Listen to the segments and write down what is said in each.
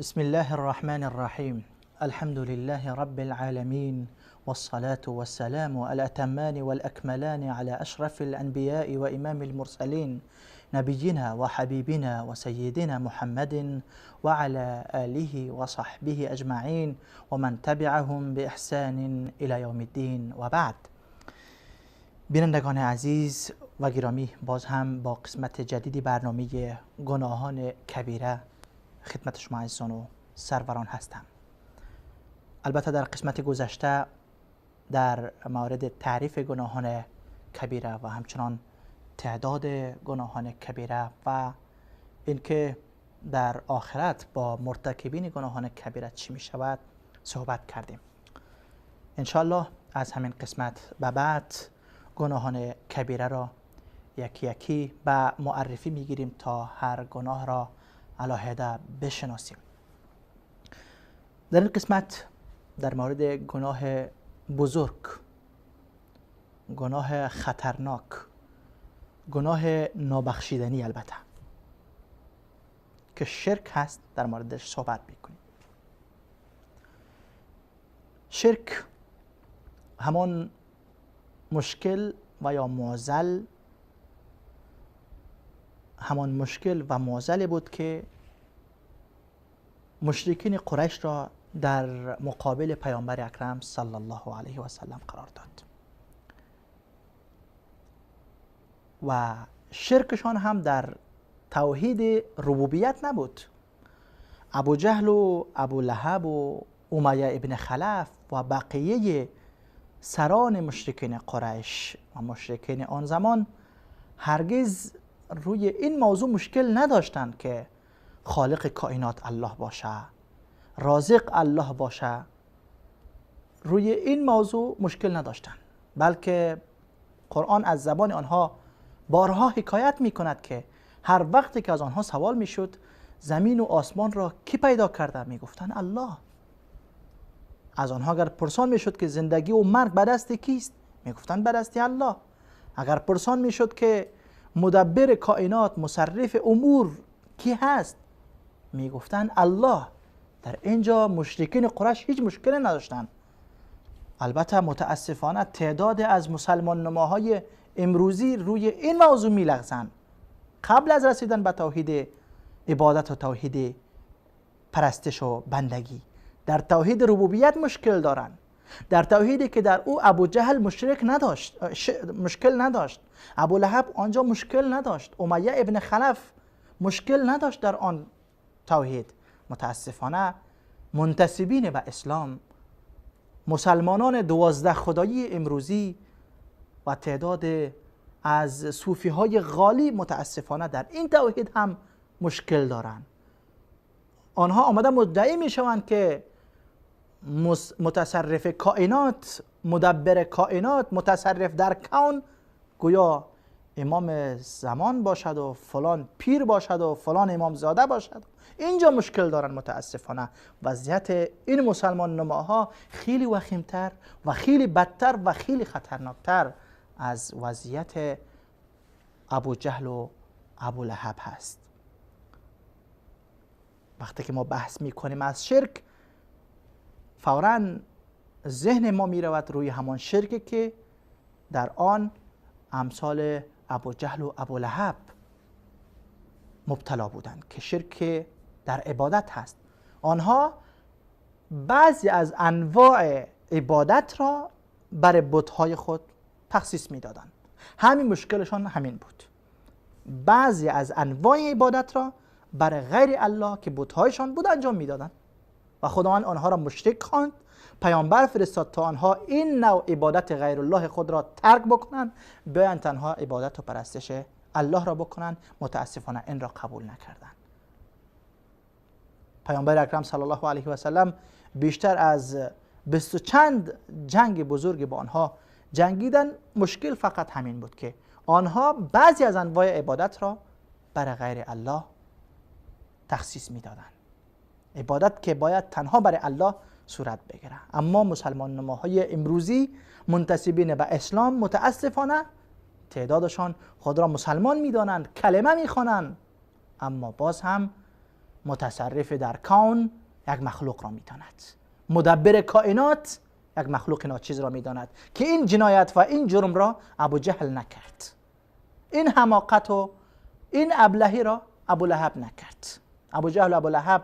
بسم الله الرحمن الرحیم. الحمد لله رب العالمین والصلاة والسلام الأتمان والأكملان على أشرف الأنبياء وإمام المرسلين نبينا وحبيبنا وسيدنا محمد وعلى آله وصحبه أجمعين ومن تبعهم بإحسان إلى يوم الدين وبعد. بینندگان عزیز و گرامی، باز هم با قسمت جدیدی برنامه گناهان کبیره خدمت شما عزیزان و سروران هستم. البته در قسمت گذشته در مورد تعریف گناهان کبیره و همچنان تعداد گناهان کبیره و اینکه در آخرت با مرتکبین گناهان کبیره چی می شود صحبت کردیم. انشالله از همین قسمت به بعد گناهان کبیره را یکی یکی به معرفی می گیریم تا هر گناه را علاهده بشناسیم. در این قسمت در مورد گناه بزرگ، گناه خطرناک، گناه نابخشیدنی البته که شرک هست در موردش صحبت میکنیم. شرک همان مشکل و یا معضل، همان مشکل و معضل بود که مشرکین قریش را در مقابل پیامبر اکرم صلی الله علیه و سلم قرار داد و شرکشان هم در توحید ربوبیت نبود. ابو جهل و ابو لهب و امیه ابن خلف و بقیه سران مشرکین قریش و مشرکین آن زمان هرگز روی این موضوع مشکل نداشتند که خالق کائنات الله باشه، رازق الله باشه. روی این موضوع مشکل نداشتند، بلکه قرآن از زبان آنها بارها حکایت می کند که هر وقتی که از آنها سوال می شد زمین و آسمان را کی پیدا کرده، می گفتند الله. از آنها اگر پرسان می شد که زندگی و مرگ به دست کیست، می گفتند به دست الله. اگر پرسان می شد که مدبر کائنات، مصرف امور کی هست، می گفتند الله. در اینجا مشرکین قریش هیچ مشکلی نداشتند. البته متاسفانه تعداد از مسلمان نماهای امروزی روی این موضوع میلغزند. قبل از رسیدن به توحید عبادت و توحید پرستش و بندگی، در توحید ربوبیت مشکل دارند. در توحیدی که در او ابو جهل مشرک نداشت، مشکل نداشت، ابو لهب آنجا مشکل نداشت، امیه ابن خلف مشکل نداشت در آن توحید. متاسفانه منتسبین به اسلام، مسلمانان 12 خدایی امروزی و تعداد از صوفی های غالی متاسفانه در این توحید هم مشکل دارند. آنها آمده مدعی می شوند که متصرف کائنات، مدبر کائنات، متصرف در کون گویا امام زمان باشد و فلان پیر باشد و فلان امام زاده باشد. اینجا مشکل دارن متاسفانه. وضعیت این مسلمان نماها خیلی وخیمتر و خیلی بدتر و خیلی خطرناکتر از وضعیت ابو جهل و ابو لهب هست. وقتی که ما بحث میکنیم از شرک، فوراً ذهن ما میرود روی همان شرکی که در آن امثال ابو جهل و ابو لهب مبتلا بودند که شرک در عبادت هست. آنها بعضی از انواع عبادت را بر بت‌های خود تخصیص میدادند. همین مشکلشان همین بود. بعضی از انواع عبادت را بر غیر الله که بت‌هایشان بود انجام میدادند و خداوند آنها را مشرک خواند. پیامبر فرستاد تا آنها این نوع عبادت غیر الله خود را ترک بکنند، بیان تنها عبادت و پرستش الله را بکنند. متاسفانه این را قبول نکردند. پیامبر اکرم صلی الله علیه و سلم بیشتر از 20 و چند جنگ بزرگ با آنها جنگیدن. مشکل فقط همین بود که آنها بعضی از انواع عبادت را برای غیر الله تخصیص میدادند. عبادت که باید تنها برای الله صورت بگیره. اما مسلمان نماهای امروزی منتسبین به اسلام متاسفانه تعدادشان خود را مسلمان میدانند، کلمه میخوانند، اما باز هم متصرف در کون یک مخلوق را میداند، مدبر کائنات یک مخلوق ناچیز را میداند که این جنایت و این جرم را ابو جهل نکرد، این حماقت و این ابلهی را ابو لهب نکرد. ابو جهل و ابو لهب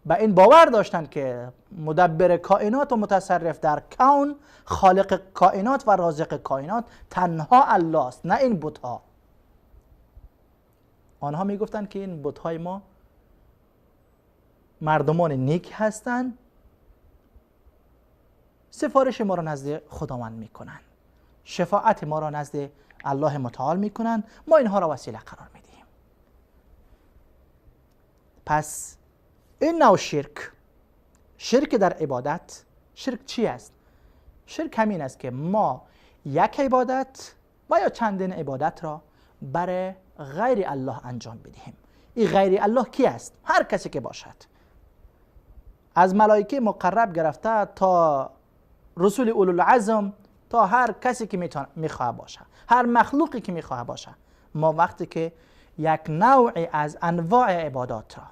به این باور داشتند که مدبر کائنات و متصرف در کون، خالق کائنات و رازق کائنات تنها الله است، نه این بت‌ها. آنها میگفتند که این بت‌های ما مردمان نیک هستند، سفارش ما را نزد خداوند میکنند، شفاعت ما را نزد الله متعال میکنند، ما اینها را وسیله قرار میدهیم. پس این نوع شرک، شرک در عبادت، شرک چی است؟ شرک همین است که ما یک عبادت و یا چندین عبادت را برای غیر الله انجام بدهیم. این غیر الله کی است؟ هر کسی که باشد، از ملائکه مقرب گرفته تا رسول اولوالعزم، تا هر کسی که میخواه باشه، هر مخلوقی که میخواه باشه. ما وقتی که یک نوع از انواع عبادات را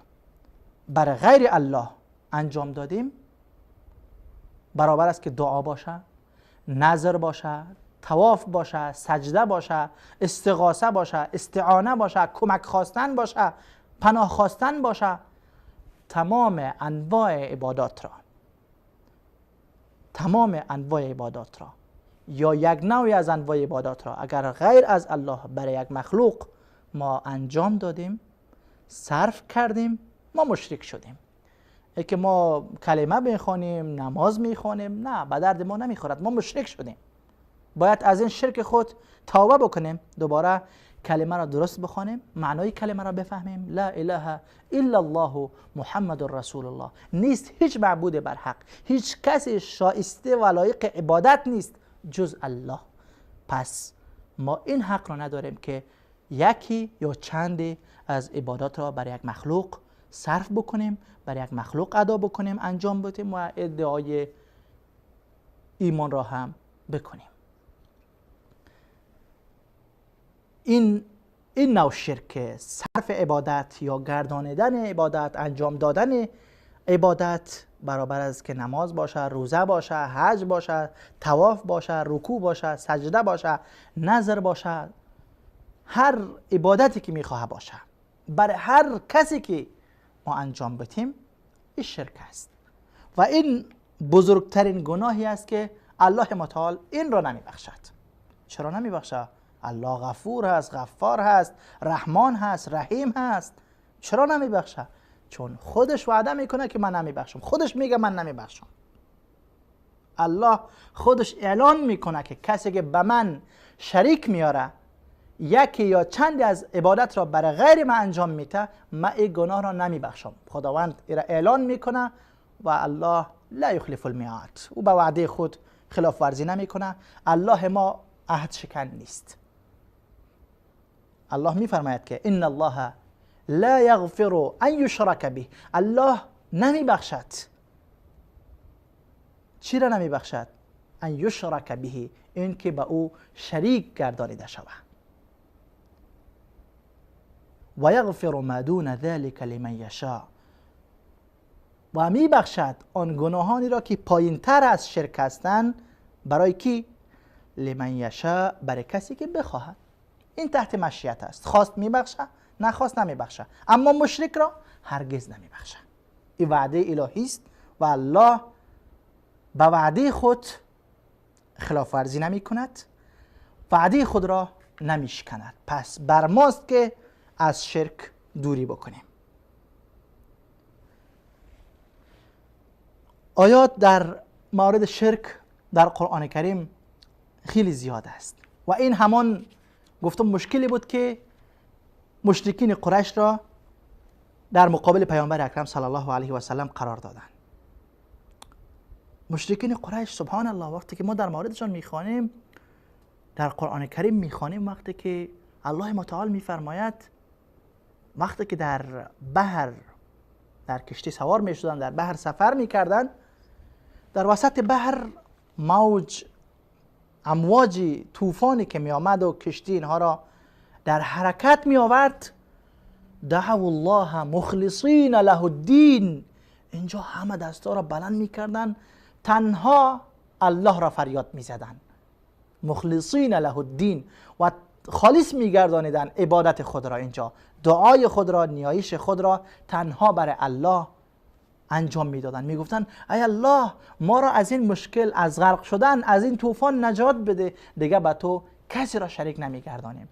برای غیر الله انجام دادیم، برابر است که دعا باشه، نذر باشه، طواف باشه، سجده باشه، استغاثه باشه، استعانه باشه، کمک خواستن باشه، پناه خواستن باشه، تمام انواع عبادات را، تمام انواع عبادات را یا یک نوعی از انواع عبادات را اگر غیر از الله برای یک مخلوق ما انجام دادیم، صرف کردیم، ما مشرک شدیم. ای که ما کلمه میخوانیم، نماز میخوانیم، نه، به درد ما نمیخورد، ما مشرک شدیم. باید از این شرک خود توبه بکنیم، دوباره کلمه را درست بخوانیم، معنای کلمه را بفهمیم. لا اله الا الله محمد رسول الله. نیست هیچ معبود بر حق، هیچ کسی شایسته و لایق عبادت نیست جز الله. پس ما این حق را نداریم که یکی یا چندی از عبادات را برای یک مخلوق صرف بکنیم، برای یک مخلوق ادا بکنیم، انجام بدیم و ادعای ایمان را هم بکنیم. این نوع شرک، صرف عبادت یا گردانیدن عبادت، انجام دادن عبادت، برابر است که نماز باشه، روزه باشه، حج باشه، طواف باشه، رکوع باشه، سجده باشه، نذر باشه، هر عبادتی که میخواه باشه، برای هر کسی که ما انجام بدیم، این شرک است و این بزرگترین گناهی است که الله متعال این را نمیبخشد. چرا نمیبخشد؟ الله غفور هست، غفار هست، رحمان هست، رحیم هست. چرا نمیبخشه؟ چون خودش وعده میکنه که من نمیبخشم، خودش میگه من نمیبخشم. الله خودش اعلان میکنه که کسی که به من شریک میاره، یکی یا چند از عبادت را برای غیر من انجام میده، من این گناه را نمیبخشم. خداوند را اعلان میکنه و الله لا یخلف المیعاد، او به وعده خود خلاف ورزی نمیکنه. الله ما عهد شکن نیست. الله میفرماید که ان الله لا یغفر ان یشرک به. الله نمیبخشد. چی را نمیبخشد؟ ان یشرک به، این که به او شریک گردانیده شود. و یغفر ما دون ذلك لمن یشاء، و میبخشد آن گناهانی را که پایین تر از شرک هستند. برای کی؟ لمن یشاء، برای کسی که بخواهد. این تحت مشیت است، خواست میبخشه، نخواست نمیبخشه، اما مشرک را هرگز نمیبخشه. این وعده الهی است و الله به وعده خود خلاف ورزی نمی کند، وعده خود را نمیشکند. پس بر ماست که از شرک دوری بکنیم. آیات در مورد شرک در قرآن کریم خیلی زیاد است و این همان گفتم مشکلی بود که مشرکین قریش را در مقابل پیامبر اکرم صلی الله علیه و سلم قرار دادند. مشرکین قریش سبحان الله، وقتی که ما در موردشان میخوانیم در قرآن کریم میخوانیم، وقتی که الله متعال میفرماید وقتی که در بحر در کشتی سوار میشدن، در بحر سفر میکردن، در وسط بحر موج امواج طوفانی که می آمد و کشتی اینها را در حرکت می آورد، دعوا الله مخلصین له الدین، اینجا همه دستا را بلند میکردن، تنها الله را فریاد میزدن، مخلصین له الدین، و خالص میگردانیدن عبادت خود را، اینجا دعای خود را، نیایش خود را تنها برای الله انجام میدادن. میگفتن ای الله ما را از این مشکل، از غرق شدن، از این طوفان نجات بده، دیگه به تو کسی را شریک نمیگردانیم.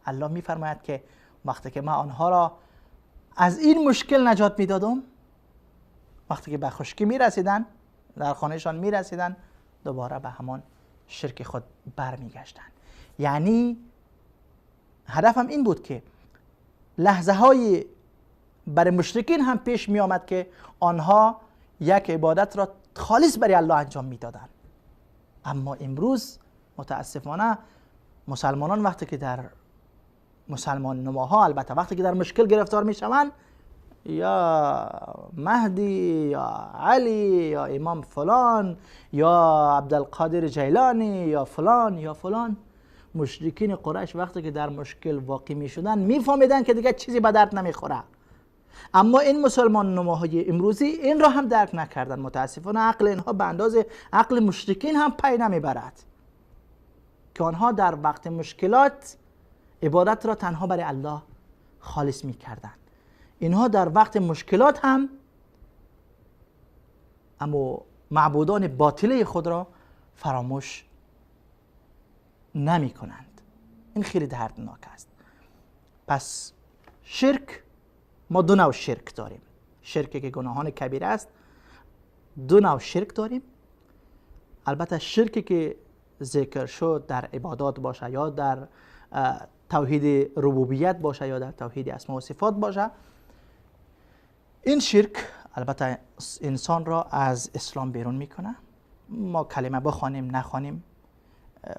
الله میفرماید که وقتی که من آنها را از این مشکل نجات میدادم، وقتی که به خشکی میرسیدن، در خانهشان میرسیدن، دوباره به همان شرک خود برمیگشتن. یعنی هدفم این بود که لحظه های برای مشرکین هم پیش می آمد که آنها یک عبادت را خالص برای الله انجام می دادن. اما امروز متاسفانه مسلمانان وقتی که در مسلمان نماها، البته وقتی که در مشکل گرفتار می شوند، یا مهدی یا علی یا امام فلان یا عبدالقادر جیلانی یا فلان یا فلان، مشرکین قریش وقتی که در مشکل واقع می شدن می فهمیدن که دیگه چیزی به درد نمیخوره. اما این مسلمان نماهای امروزی این را هم درک نکردن. متاسفانه عقل اینها به اندازه عقل مشرکین هم پی نمیبرد که آنها در وقت مشکلات عبادت را تنها برای الله خالص میکردند. اینها در وقت مشکلات هم اما معبودان باطله خود را فراموش نمی کنند. این خیلی دردناک است. پس شرک، ما دو نوع شرک داریم. شرکی که گناهان کبیره است، دو نوع شرک داریم. البته شرکی که ذکر شد در عبادات باشه یا در توحید ربوبیت باشه یا در توحید اسما و صفات باشه، این شرک البته انسان را از اسلام بیرون میکنه. ما کلمه بخوانیم نخوانیم،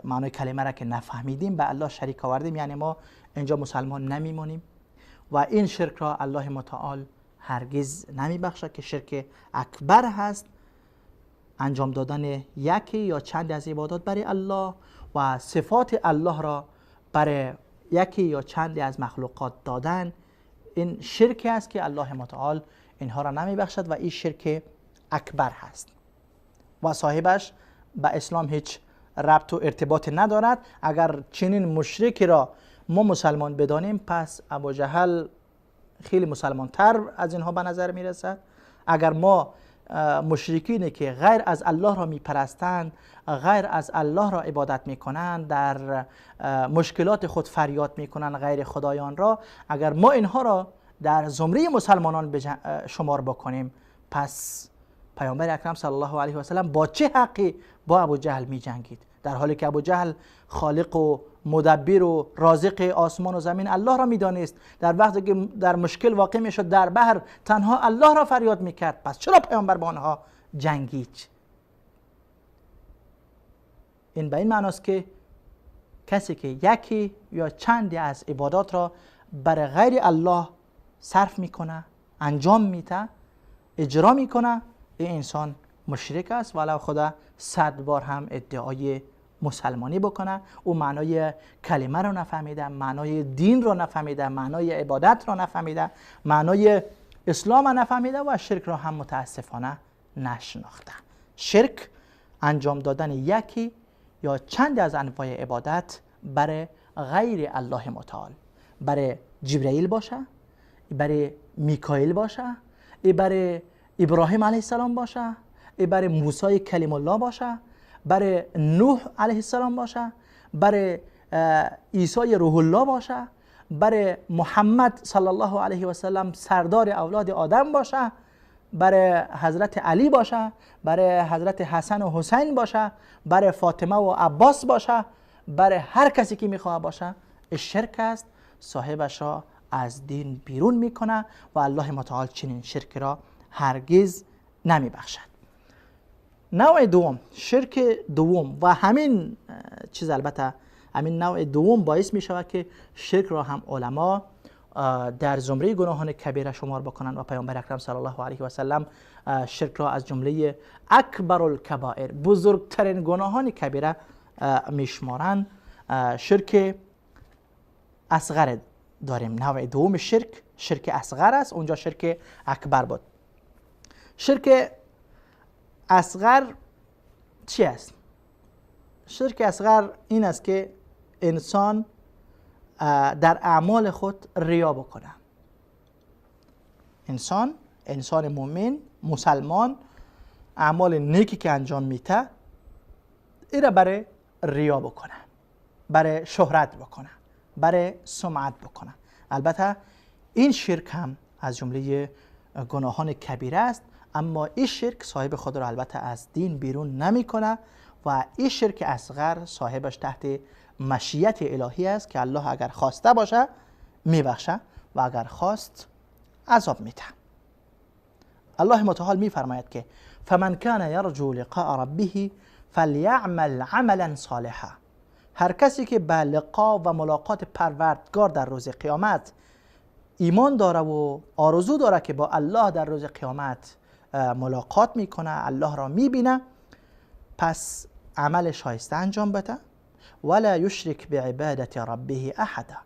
معنای کلمه را که نفهمیدیم به الله شریک آوردیم، یعنی ما اینجا مسلمان نمیمانیم و این شرک را الله متعال هرگز نمیبخشد که شرک اکبر هست. انجام دادن یکی یا چند از عبادات برای الله و صفات الله را برای یکی یا چند از مخلوقات دادن، این شرکی است که الله متعال اینها را نمیبخشد و این شرک اکبر هست و صاحبش به اسلام هیچ ربط و ارتباط ندارد. اگر چنین مشرکی را ما مسلمان بدانیم، پس ابو جهل خیلی مسلمان تر از اینها به نظر میرسد. اگر ما مشرکینی که غیر از الله را میپرستند، غیر از الله را عبادت میکنند، در مشکلات خود فریاد میکنند غیر خدایان را، اگر ما اینها را در زمره مسلمانان شمار بکنیم، پس پیامبر اکرم صلی الله علیه و سلم با چه حقی با ابو جهل میجنگید، در حالی که ابو جهل خالق و مدبر و رازق آسمان و زمین الله را میدانست، در وقتی که در مشکل واقع میشد در بحر تنها الله را فریاد میکرد، پس چرا پیامبر با آنها جنگید؟ این به این معناست که کسی که یکی یا چندی از عبادات را برای غیر الله صرف میکنه، انجام میده، اجرا میکنه، این انسان مشرک است، ولو خدا 100 بار هم ادعای مسلمانی بکنه. او معنای کلمه رو نفهمیده، معنای دین رو نفهمیده، معنای عبادت رو نفهمیده، معنای اسلام رو نفهمیده و شرک رو هم متاسفانه نشناخته. شرک انجام دادن یکی یا چند از انواع عبادت برای غیر الله متعال، برای جبرئیل باشه، برای میکائیل باشه، برای ابراهیم علیه السلام باشه، برای موسی کلیم الله باشه، برای نوح علیه السلام باشه، برای عیسی روح الله باشه، برای محمد صلی الله علیه و سلم سردار اولاد آدم باشه، برای حضرت علی باشه، برای حضرت حسن و حسین باشه، برای فاطمه و عباس باشه، برای هر کسی که میخواه باشه، شرک است. صاحبش را از دین بیرون میکنه و الله متعال چنین شرک را هرگز نمیبخشد. نوع دوم، شرک دوم، و همین چیز البته همین نوع دوم باعث می شود که شرک را هم علما در زمره گناهان کبیره شمار بکنند و پیامبر اکرم صلی الله علیه و سلم شرک را از جمله اکبر الکبائر، بزرگترین گناهان کبیره میشمارند. شرک اصغر داریم. نوع دوم شرک، شرک اصغر است. اونجا شرک اکبر بود. شرک اصغر چی است؟ شرک اصغر این است که انسان در اعمال خود ریا بکنه. انسان مؤمن مسلمان اعمال نیکی که انجام میده ایره برای ریا بکنه، برای شهرت بکنه، برای سمعت بکنه. البته این شرک هم از جمله گناهان کبیره است، اما این شرک صاحب خود را البته از دین بیرون نمیکنه و این شرک اصغر صاحبش تحت مشیت الهی است که الله اگر خواسته باشه میبخشه و اگر خواست عذاب میده. الله متعال میفرماید که فمن کان یرجو لقاء ربه فلیعمل عملا صالحا. هر کسی که به لقا و ملاقات پروردگار در روز قیامت ایمان داره و آرزو داره که با الله در روز قیامت ملاقات میکنه، الله را میبینه، پس عمل شایسته انجام بده. ولا یشرک بعبادت ربه احدا،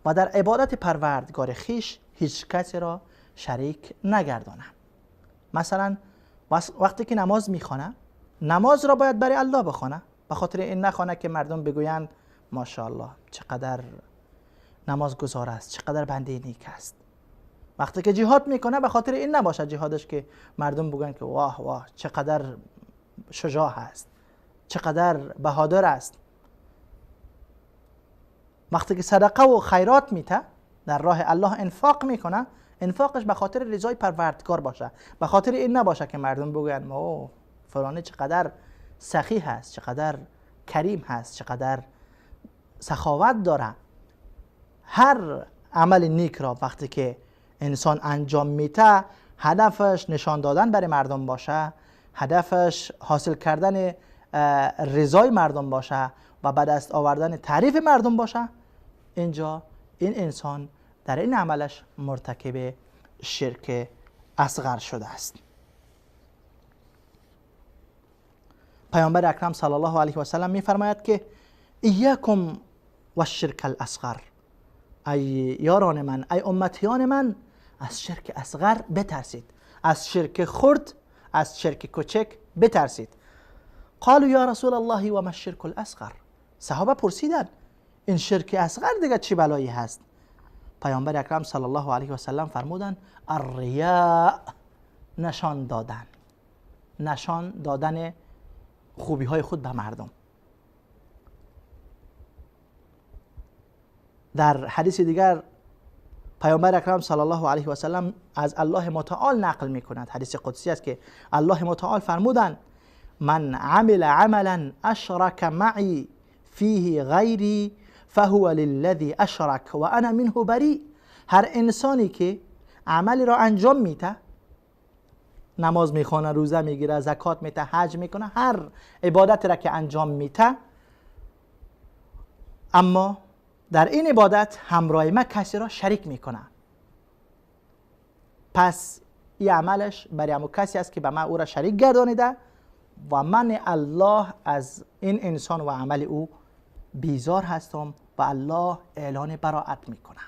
و در عبادت پروردگار خیش هیچ کسی را شریک نگردانه. مثلا وقتی که نماز میخوانه، نماز را باید برای الله بخوانه، به خاطر این نخوانه که مردم بگویند ماشاءالله چقدر نماز گزار است، چقدر بنده نیک است. وقتی که جهاد میکنه، به خاطر این نباشد جهادش که مردم بگویند که واه واه چقدر شجاع است، چقدر بهادر است. وقتی که صدقه و خیرات میته، در راه الله انفاق میکنه، انفاقش به خاطر رضای پروردگار باشه، به خاطر این نباشه که مردم بگویند ما فلانی چقدر سخی هست، چقدر کریم هست، چقدر سخاوت داره. هر عمل نیک را وقتی که انسان انجام میده، هدفش نشان دادن برای مردم باشه، هدفش حاصل کردن رضای مردم باشه و به دست آوردن تعریف مردم باشه، اینجا این انسان در این عملش مرتکب شرک اصغر شده است. پیامبر اکرم صلی الله علیه و سلم میفرماید که ایاکم و الشرک الاصغر، ای یاران من، ای امتیان من، از شرک اصغر بترسید، از شرک خرد، از شرک کوچک بترسید. قالوا یا رسول الله و ما الشرک الاصغر. صحابه پرسیدند این شرک اصغر دیگه چی بلایی هست؟ پیامبر اکرم صلی الله علیه و سلم فرمودند الریاء، نشان دادن، نشان دادن خوبی های خود به مردم. در حدیث دیگر پیامبر اکرم صلی الله علیه و سلم از الله متعال نقل می کند، حدیث قدسی است که الله متعال فرمودند من عمل عملا اشرک معی فیه غیری فهو للذی اشرک و انا منه بری. هر انسانی که عملی را انجام میده، نماز میخوانه، روزه میگیره، زکات میده، حج میکنه، هر عبادت را که انجام میده، اما در این عبادت همراه ما کسی را شریک میکنه، پس این عملش برای همون کسی است که به من او را شریک گردانیده و من الله از این انسان و عمل او بیزار هستم و الله اعلان براءت میکنه.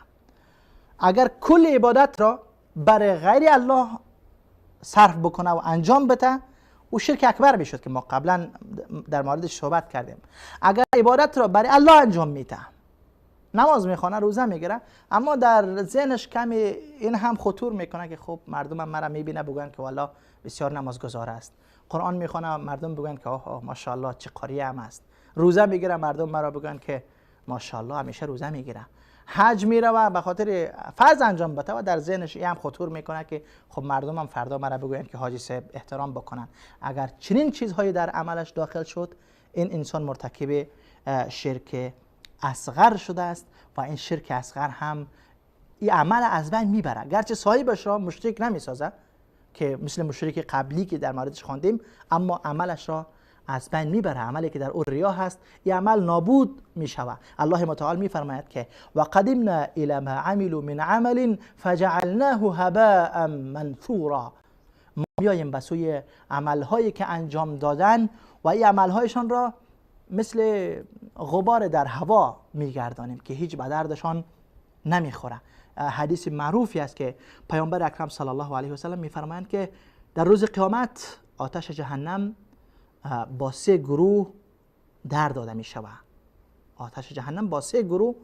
اگر کل عبادت را برای غیر الله صرف بکنه و انجام بده، او شرک اکبر میشد که ما قبلا در موردش صحبت کردیم. اگر عبادت را برای الله انجام میده، نماز میخوانه، روزه میگیره، اما در ذهنش کمی این هم خطور میکنه که خب مردم هم مرا میبینه بگن که والا بسیار نمازگزار است، قرآن میخوانه مردم بگن که آه ماشاءالله چه قاری هم است، روزه میگیره مردم مرا بگن که ماشاءالله همیشه روزه میگیره، حج میره و به خاطر فرض انجام بده و در ذهنش این هم خطور میکنه که خب مردم هم فردا مرا بگوین که حاجی صاحب احترام بکنن. اگر چنین چیزهایی در عملش داخل شد، این انسان مرتکب شرک اصغر شده است و این شرک اصغر هم این عمل از بین میبره، گرچه صاحبش را مشرک نمیسازه که مثل مشرک قبلی که در موردش خواندیم، اما عملش را از بین میبره، عملی که در او ریا هست، این عمل نابود میشود. الله متعال میفرماید که و قدمنا الی ما عملوا من عمل فجعلناه هباء منثورا. ما میاییم به سوی عملهایی که انجام دادن و این عملهایشان را مثل غبار در هوا میگردانیم که هیچ به دردشان نمیخوره. حدیث معروفی است که پیامبر اکرم صلی الله علیه و سلم میفرمایند که در روز قیامت آتش جهنم با 3 گروه در داده می شود. آتش جهنم با 3 گروه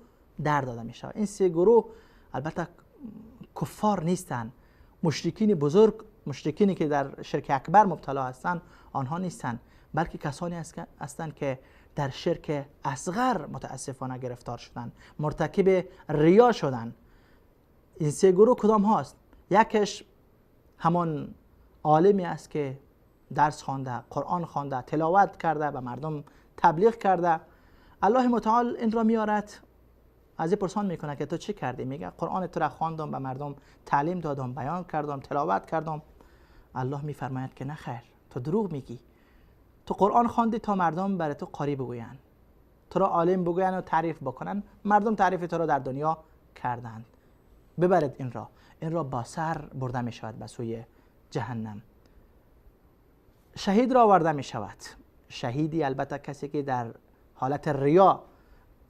در داده می شود. این 3 گروه البته کفار نیستند، مشرکین بزرگ، مشرکینی که در شرک اکبر مبتلا هستند آنها نیستند، بلکه کسانی هستند که در شرک اصغر متاسفانه گرفتار شدند، مرتکب ریا شدند. این 3 گروه کدام هاست؟ یکش همان عالمی است که درس خوانده، قرآن خوانده، تلاوت کرده، به مردم تبلیغ کرده. الله متعال این را میارد، از این پرسان میکنه که تو چی کردی؟ میگه قرآن تو را خواندم، به مردم تعلیم دادم، بیان کردم، تلاوت کردم. الله میفرماید که نه خیر، تو دروغ میگی. تو قرآن خواندی تا مردم برای تو قاری بگویند، تو را عالم بگویند و تعریف بکنن. مردم تعریف تو را در دنیا کردند. ببرید این را، این را با سر برده می شود به سوی جهنم. شهید را آورده می شود. شهیدی البته کسی که در حالت ریا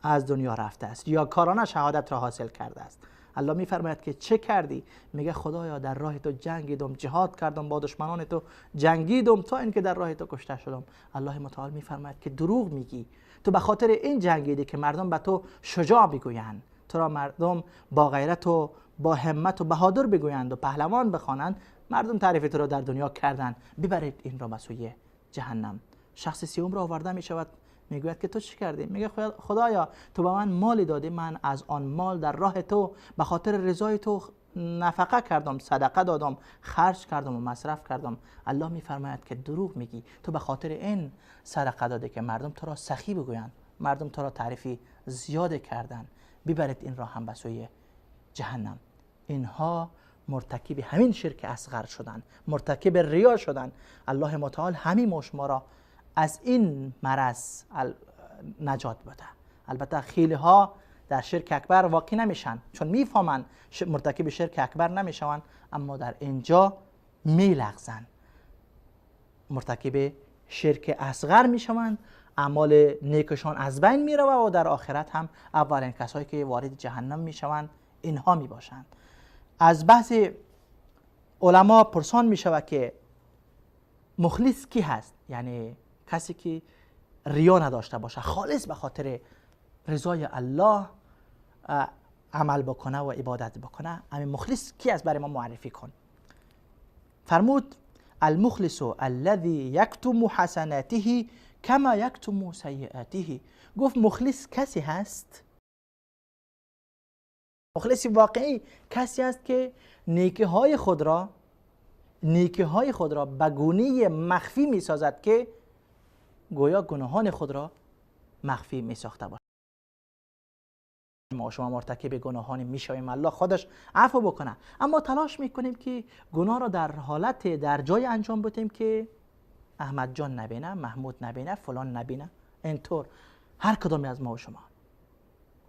از دنیا رفته است یا کارانه شهادت را حاصل کرده است. الله میفرماید که چه کردی؟ میگه خدایا در راه تو جنگیدم، جهاد کردم، با دشمنان تو جنگیدم تا اینکه در راه تو کشته شدم. الله متعال میفرماید که دروغ میگی، تو به خاطر این جنگیدی که مردم به تو شجاع بگویند، تو را مردم با غیرت و با همت و بهادر بگویند و پهلوان بخوانند. مردم تعریف تو را در دنیا کردند، ببرید این را به سوی جهنم. شخص سیوم را آورده میشود، میگوید که تو چی کردی؟ میگه خدایا تو به من مالی دادی، من از آن مال در راه تو به خاطر رضای تو نفقه کردم، صدقه دادم، خرج کردم و مصرف کردم. الله میفرماید که دروغ میگی، تو به خاطر این صدقه دادی که مردم تو را سخی بگویند، مردم تو را تعریفی زیاد کردن، ببرید این را هم به سوی جهنم. اینها مرتکب همین شرک اصغر شدن، مرتکب ریا شدن. الله متعال همین شما را از این مرض نجات بده. البته خیلی ها در شرک اکبر واقع نمیشن، چون میفهمن مرتکب شرک اکبر نمیشون، اما در اینجا میلغزن، مرتکب شرک اصغر میشوند، اعمال نیکشان از بین میره و در آخرت هم اولین کسایی که وارد جهنم میشوند اینها میباشند. از بحث علما پرسان میشود که مخلص کی هست؟ یعنی کسی که ریا نداشته باشه، خالص به خاطر رضای الله عمل بکنه و عبادت بکنه. همین مخلص کی است برای ما معرفی کن. فرمود المخلص الذی یکتم حسناته کما یکتم سیئاته. گفت مخلص کسی هست، مخلص واقعی کسی است که نیکی های خود را به گونه مخفی می سازد که گویا گناهان خود را مخفی می ساخته باشد. ما شما مرتکب گناهان می شویم، الله خودش عفو بکنه، اما تلاش می کنیم که گناه را در حالت در جای انجام بدیم که احمد جان نبینه، محمود نبینه، فلان نبینه. اینطور هر کدامی از ما و شما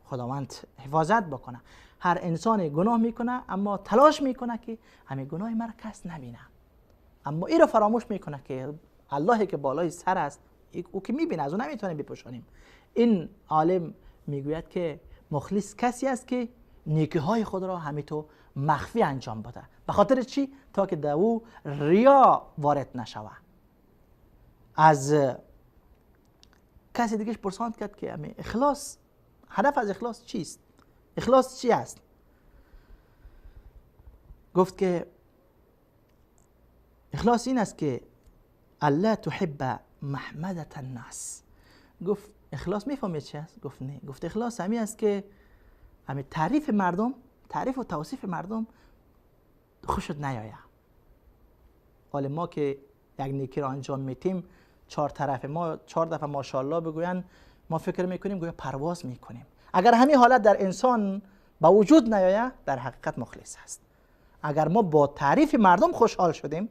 خداوند حفاظت بکنه. هر انسان گناه میکنه اما تلاش میکنه که همین گناه مرا کس نبینه، اما این را فراموش میکنه که الله که بالای سر است، او که میبینه، از او نمیتونه بپوشانیم. این عالم میگوید که مخلص کسی است که نیکی های خود را همیتو مخفی انجام بده. به خاطر چی؟ تا که در او ریا وارد نشوه. از کسی دیگهش پرساند کرد که اخلاص، هدف از اخلاص چیست؟ اخلاص چی است؟ گفت که اخلاص این است که الله تحب محمدة الناس. گفت اخلاص میفهمید چی است؟ گفت نه. گفت اخلاص همین است که همین تعریف مردم، تعریف و توصیف مردم خوشت نیاید. حالا ما که یک نیکی را انجام میتیم، چهار طرف ما چهار دفعه ماشاءالله بگوین، ما فکر میکنیم گویا پرواز میکنیم. اگر همین حالت در انسان به وجود نیاید، در حقیقت مخلص است. اگر ما با تعریف مردم خوشحال شدیم،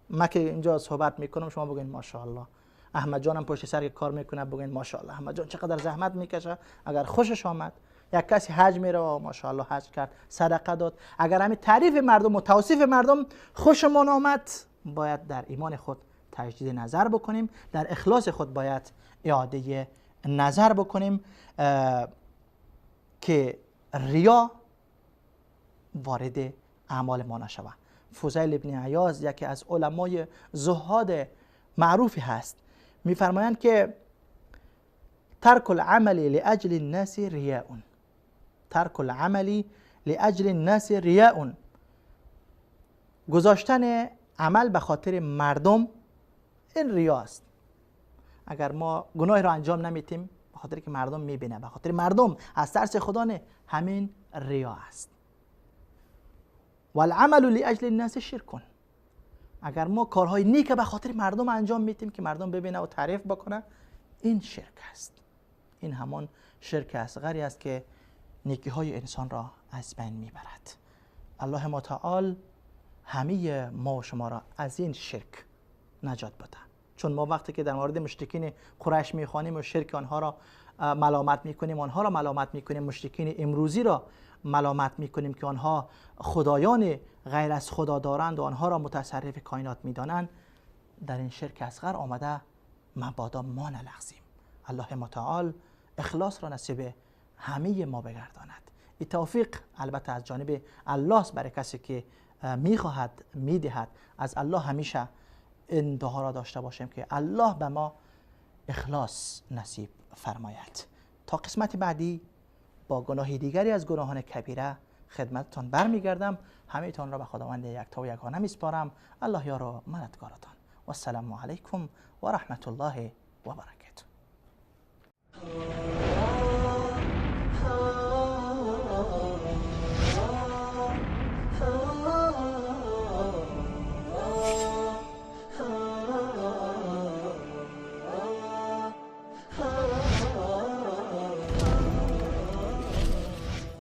ما که اینجا صحبت میکنم شما بگوین ماشاءالله، احمد جانم پشت سر کار میکنه بگوین ماشاءالله احمد جان چقدر زحمت میکشه، اگر خوشش آمد. یک کسی حج میره و ماشاءالله حج کرد، صدقه داد، اگر همین تعریف مردم و توصیف مردم خوشمان آمد، باید در ایمان خود تجدید نظر بکنیم، در اخلاص خود باید اعاده نظر بکنیم که ریا وارد اعمال ما نشود. فضیل ابن عیاض یکی از علمای زهاد معروفی هست، میفرمایند که ترک العمل لاجل الناس ریاء، ترک العمل لاجل الناس ریاء، گذاشتن عمل به خاطر مردم این ریا است. اگر ما گناه را انجام نمیتیم به خاطر که مردم میبینه، به خاطر مردم، از ترس خدا نه، همین ریا است. والعمل لاجل الناس شرک، اگر ما کارهای نیک به خاطر مردم انجام میتیم که مردم ببینه و تعریف بکنه، این شرک است. این همان شرک اصغری است که نیکی های انسان را از بین میبرد. الله متعال همه ما و شما را از این شرک نجات بده. چون ما وقتی که در مورد مشرکین قریش میخوانیم و شرک آنها را ملامت میکنیم، آنها را ملامت میکنیم، مشرکین امروزی را ملامت میکنیم که آنها خدایان غیر از خدا دارند و آنها را متصرف کائنات میدانند، در این شرک اصغر آمده مبادا ما نلغزیم. الله متعال اخلاص را نصیب همه ما بگرداند. این توفیق البته از جانب الله است، برای کسی که میخواهد میدهد. از الله همیشه این دعا را داشته باشیم که الله به ما اخلاص نصیب فرماید. تا قسمت بعدی با گناه دیگری از گناهان کبیره خدمتتان برمیگردم. همه تان را به خداوند یکتا و یگانه میسپارم. الله یار و مددگارتان. و السلام علیکم و رحمت الله و برکاته.